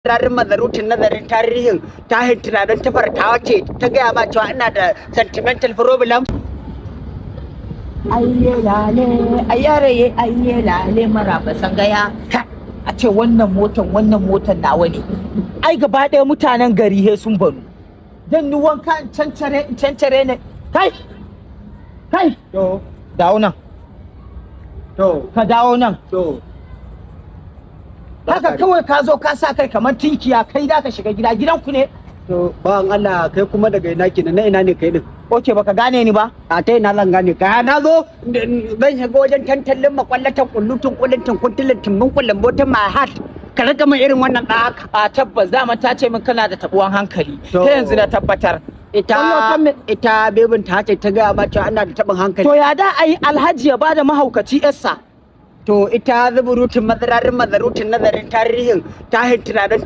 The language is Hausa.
Rarin mazarutun nazarin tarihin tahin tunanin tafartawa ce ta gaya ma cewa ina da sentimental problem. Ayye lale, ayyaraye, ayye lale, maraba sangaya. Ka a ce wannan motan, wannan motan nawa ne. Ai gaba ɗaya mutanen gari he sun banu. Dan ni wanka in cancare, in cancare ne. Kai, kai. To. Dawo nan. To. Ka dawo nan. To. Haka kawai ka zo ka sa kai kamar tinkiya, kai da ka shiga gida, gidanku ne? To, bawan Allah, kai kuma daga ina kenan? Na ina ne kai din? Okay, baka gane ni ba? A ta ina zan gane ka? Na zo zan shiga wajen tantallin makwallatan kullutun kullutun kuntulin tumbin kullun botin my heart, ka rika min irin wannan ɗa haka. A tabbas, dama ta ce min kana da tabuwan hankali. To. Ta yanzu na tabbatar. Ita ita bebin ta ce ta gaya ma cewa ina da taɓin hankali? To, ya da ai alhaji ya bada mahaukaci yarsa? To, ita zuburutun mazararin mazarutun nazarin tarihin tahin tunanin.